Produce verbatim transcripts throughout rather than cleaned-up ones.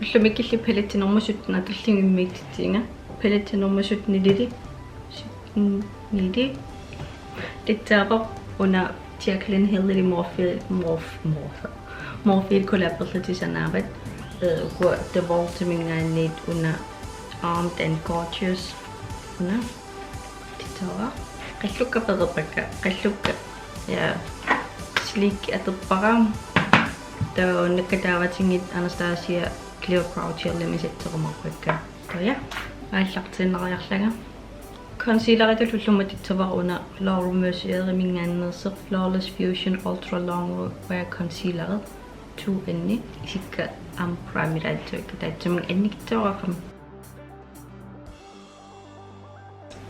Ullumikkulli paletti nummer sytten atorlugu immiussissaanga. Paletti nummer sytten-ilili. Sytten-ili. Tassa una Jaclyn Hill-i Morphe, Morphe, Morphe. Morphe collaberlutik sanaavat. Eh, ukua The Vault-iminngaanniit una Armed and Gorgeous. Una. Tassa. Qallukka pereerpakka. Qallukka. Ja. Sleek atorpara. Taava nakkataavatinngit Anastasia Clear Brow Gel-imik setterumaarpakka. Taava ja. Aallartiinnariarlanga. Concealeritut ullumimut atussavara una Laura Mercier-iminngaanneersoq Flawless Fusion Ultra Longwear Concealer two N-i. Isikka aamma primerilaassavakka, taassuminnga annikitsuararami.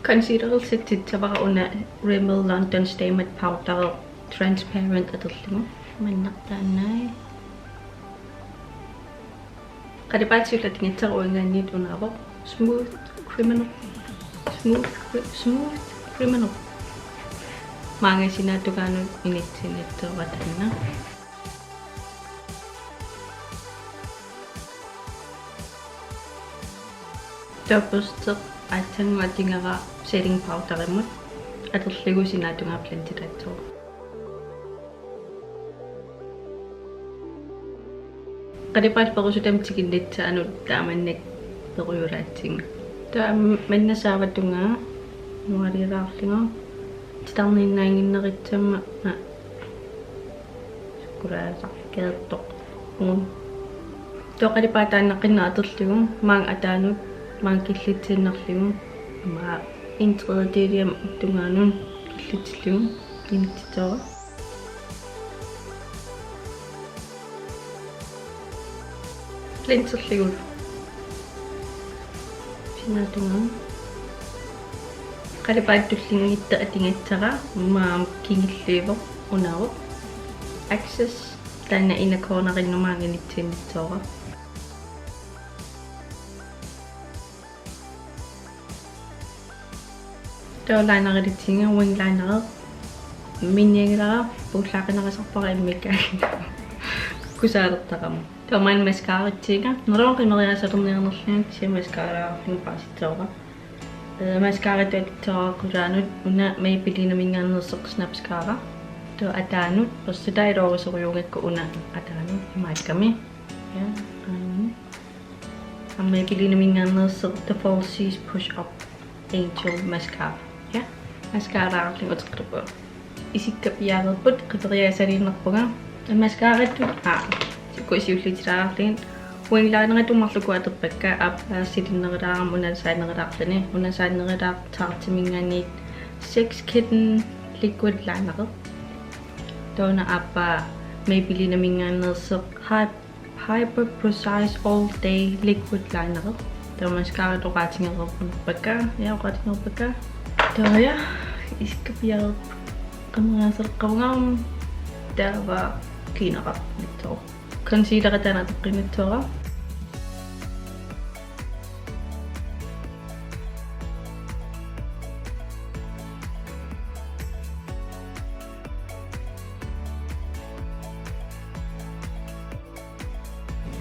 Concealer settiussavara una Rimmel London Stay Matte Powder Transparent atorlugu. Maanna taanna. Qalipaatit siulleq atugassara uanngaanniit unaavoq Smooth Criminal. Smooth Cri-, Smooth Criminal. Maanga sinaatungaanut inissiinnassaanga taanna. Taava børsti aatsaannguaq atugara setting powderimut atorlugu sinaatungaa blendilaassavara. Qalipaatit perusutami tikinnitsaanut taamannak perujulaassaanga. Taava maanna saavat tungaa nualilaarlunga titarniinnaannginnerussammat, aa, sukkulaasarkeertoq. Mm. Taava qalipaataa taanna qinna atorlugu maanga ataanut maanga killitsiinnarlugu. Aamma en tredjedel tungaanut killitsillugu inissiinnassaanga. Blenderlugu. Sinaatungaa. Qalipaatit tullinnguit atugassara maanga kingulliuvoq unaavoq. Access taanna inner cornerinnut maanga inissiinnassaanga. Taava lineriluttuunga wing liner. Miniangilara puullaaqqinnerusarpara immikkut kusaalertarama. Taava maanna mascaraluttuunga. Neriullunga qimeriaasalerniarnerlunga kisianni mascaralaarlunga paasissaanga. Eh, mascaratut atussavara qulaanut una Maybellineminngaanneersoq Snapscara. Taava ataanut børstitaa iluarisorujussuugakku una ataanut imaakkami. Ja, aamma. Aamma Maybellineminngaanneersoq The Falsies Push Up Angel Mascara. Ja, mascaralaarlunga uteqqippunga. Isikka piareerput qimeriaasaliinnarpunga. Mascaratut, aa, sukkut siulliutilaarlugit. Wing lineritut marluk atorpakka, aappaa silinnerulaarami una saanerulaarluni. Una saanerulaartoq Tarteminngaanniit Sex Kitten Liquid Liner. Taava una aappaa Maybellineminngaanneersoq Hy-, Hyper Precise All Day Liquid Liner. Taava mascaratut oqaatigereerpunarpakka. Ja, oqaatigereerpakka. Taava ja, isikka piareerput qimeriaasaleqqavunga. Taava kiinara nitsoq. Concealeri taanna atoqqinnitsuara.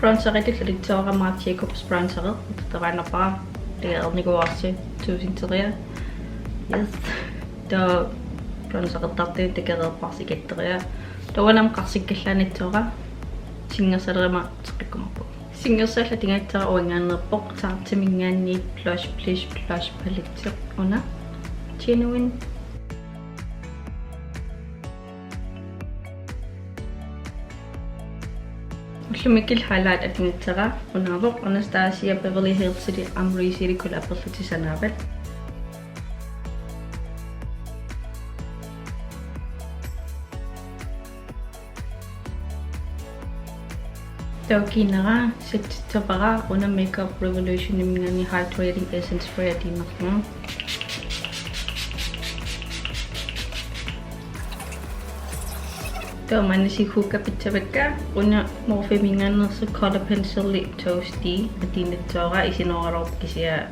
Bronzeritut atussavara Marc Jacobs bronzeri. Taava una paa, taava ernikuarsi, tuusinteria. Yes. Taava bronzertartuni takoreerparsi katteria. Taava una aamma qarsikkallaanitsuara. Singersalerama uteqqikkumaarpunga. Singersallugu atugassara uanngaanneerpoq Tarteminngaanniit Blush Bliss Blush Palette una. Genuine. Ullumikkulli highlight atugassara unaavoq Anastasia Beverly Hillsili Amrezy-li collaberlutik sanaavat. Taava kiinara settiussavara una Makeup Revolutioniminngaanniit Hydrating Essence Spray atuinnarlunga. Taava maanna sigguukka pissavakka, una Morpheminngaanneersoq Color Pencil-i Toasty atuinnitsuara, isinooraluarpoq kisianni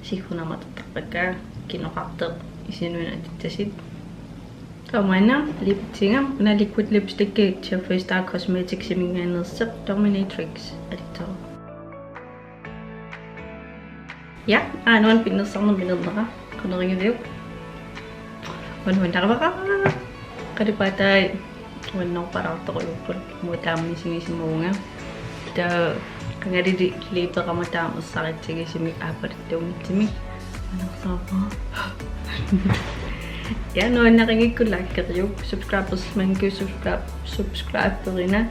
sigguuna aamma atortarpakka kinoqartoq isinuin atussasut. Taava maanna lipitsinga una liquid lipstick Jeffree Star Cosmetics-iminngaanneersoq Dominatrix atussavara. Ja, aana nuann pinnersarnermik inernera, qanoq iliorpiuk? Uanga nuannarivara. Qalipaatai nuannerpalaartorujuupput, uanga taama misigisimavunga. Taava qangalili liiperama taama ersaritsigisumik aappaluttuunngitsumik. Uanga nuannerpara. Ja, nuannarigukku likeriuk, subscribers mangu subscribe, subscriberina.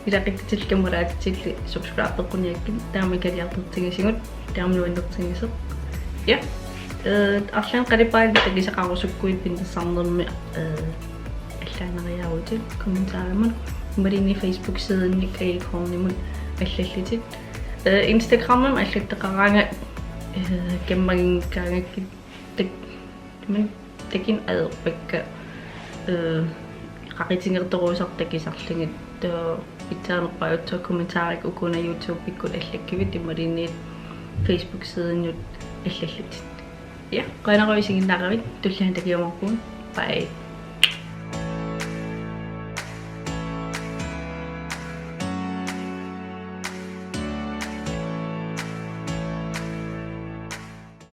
Ilaquttakkatit kammalaatitillu subscribeqquniakkit, taama ikiliartortigisigut, taama nuannertigisoq. Ja. Eh, arlaannik qalipaatit takusaqarusukkuit pinnersarnermi, eh, allaaneriaruit kommentarimut. Imaluunniit Facebook-sidenik Aili Kornimut allallutit. Eh, Instagramimi allattaqaraangat, eh, kammaginngikkaangakkit tak-, men takuneq ajorpakka, eh, qaqutigertorujussuaq takusarlugit, taava pitsaanerpaajussuaq kommentarit ukua YouTube-ikkut allakkavit imaluunniit Facebook-sideninnut allallutit. Ja, qujanaq isiginnaaravit, tulliani takujumaarpugut. Bye.